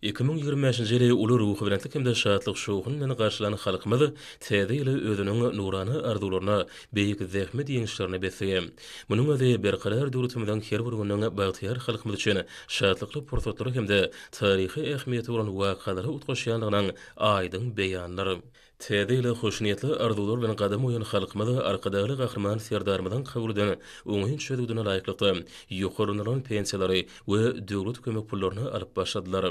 2025-nji ýyly uly ruhubelentlik hem-de şatlyk-şowhun bilen garşylan halkymyz Täze ýyly özüniň nurana arzuwlaryna, beýik zähmet ýeňişlerine besleýär. Munuň özi Berkarar döwletimiziň her bir gününiň bagtyýar halkymyz üçin şatlykly pursatlara hem-de taryhy ähmiýeti bolan wakalara utgaşýandygynyň aýdyň beýanydyr. Täze ýyla hoşniýetli arzuwlar bilen gadam goýan halkymyz Arkadagly Gahryman Serdarymyzyň kabul eden oňyn çözgüdine laýyklykda, ýokarlandyrylan pensiýalary we döwlet kömek pullaryny alyp başladylar.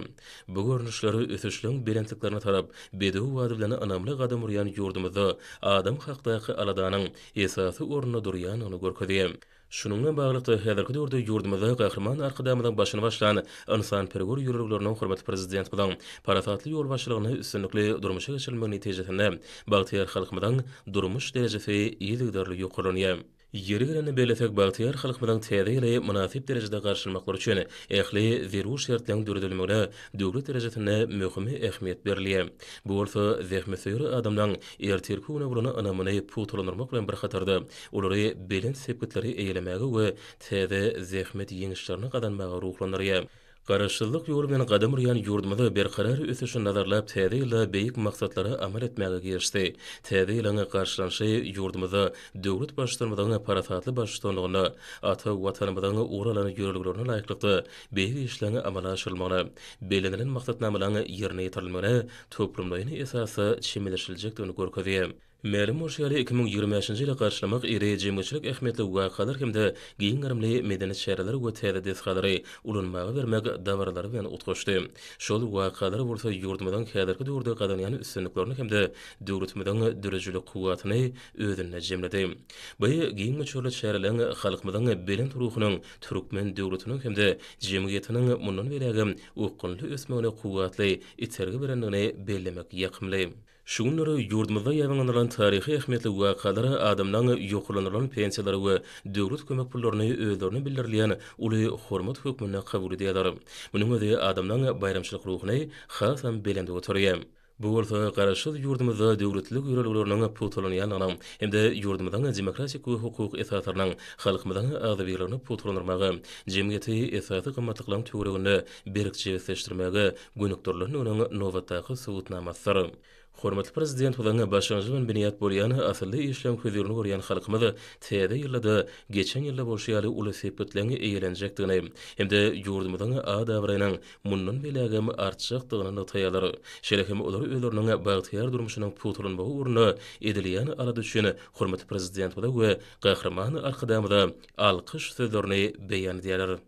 Bu görnüşler ösüşleň belentliklerine tarap bedew bady bilen ynamly gadam urýan ýurdumyzda adam hakdaky aladanyň esasy orunda durýandygyny görkezýär. Şunuň bilen baglylykda, häzirki döwürde ýurdumyzda Gahryman Arkadagymyzyň başyny başlan ynsanperwer ýörelgeleriniň hormatly Prezidentimiziň parasatly ýolbaşçylygynda üstünlikli durmuşa geçirilmegi netijesinde bagtyýar halkymyzyň durmuş derejesi yzygiderli ýokarlanýar. Ýeri gelende bellesek, bagtyýar halkymyzyň Täze ýyly mynasyp derejede garşylamaklary üçin ähli zerur şertleriň döredilmegine döwlet derejesinde möhüm ähmiýet berilýär. Bu bolsa zähmetsöýer adamlaryň ertirki güne bolan ynamyny pugtalandyrmak bilen bir hatarda, olary belent sepgitleri eýelemäge we täze zähmet ýeňişlerini gazanmaga ruhlandyrýar. Garaşsyzlyk ýoly bilen gadam urýan ýurdumyz berkarar ösüşini nazarlap täze ýylda beýik maksatlara amal etmäge girişdi. Täze ýylyň garşylanyşy ýurdumyzda döwlet Baştutanymyzyň parasatly baştutanlygynda ata Watanymyzyň ugur alan ýörelgelerine laýyklykda beýik işleň amala aşyrylmagyna, bellenilen maksatnamalaryň ýerine ýetirilmegine toplumlaýyn esasda çemeleşiljekdigini görkezýär. Mälim bolşy ýaly, 2025-nji ýyly garşylamak iri jemgyýetçilik ähmiýetli wakalar hem-de giň gerimli medeni çäreler we täze desgalary ulanmaga bermek dabaralary bilen utgaşdy. Şol wakalar bolsa ýurdumyzyň häzirki döwürde gazanýan üstünliklerini hem-de döwletimiziň döredijilik kuwwatyny özünde jemledi. Bu giň möçberli çäreleriň halkymyzyň belent ruhunyň türkmen döwletiniň hem-de jemgyýetiniň mundan beýlägem okgunly ösmegine kuwwatly itergi berendigini bellemek ýakymly. Şu günler ýurdumyzda ýaýbaňlandyrylan taryhy ähmiýetli wakalar adamlaň ýokarlandyrylan pensiýalary we döwlet kömek pullaryny özlerine bildirilýän uly hormat hökmünde kabul edýärler. Munuň özi adamlaň baýramçylyk ruhuny hasam belende göterýär. Bu bolsa Garaşsyz ýurdumyzda döwletlilik ýörelgeleriniň pugtalanýandygynyň hem-de ýurdumyzyň demokratik we hukuk esaslarynyň halkymyzyň agzybirligini pugtalandyrmaga, jemgyýeti esasy gymmatlyklaryň töwereginde berk jebisleşdirmäge gönükdirilendiginiň nobatdaky subutnamasydyr. Hormatly Prezidentimiziň başlangyjy bilen binýat bolýan asylly işleň hözirini görýän halkymyz täze ýylda-da geçen ýylda bolşy ýaly uly sepgitleň eýelenjekdigini hem-de ýurdumyzyň at-abraýynyň mundan beýlägem artjakdygyny nygtaýarlar. Şeýle hem olar özleriniň bagtyýar durmuşynyň pugtalanmagy ugrunda edilýän alada üçin hormatly Prezidentimize we Gahryman Arkadagymyza alkyş sözlerini beýan edýärler.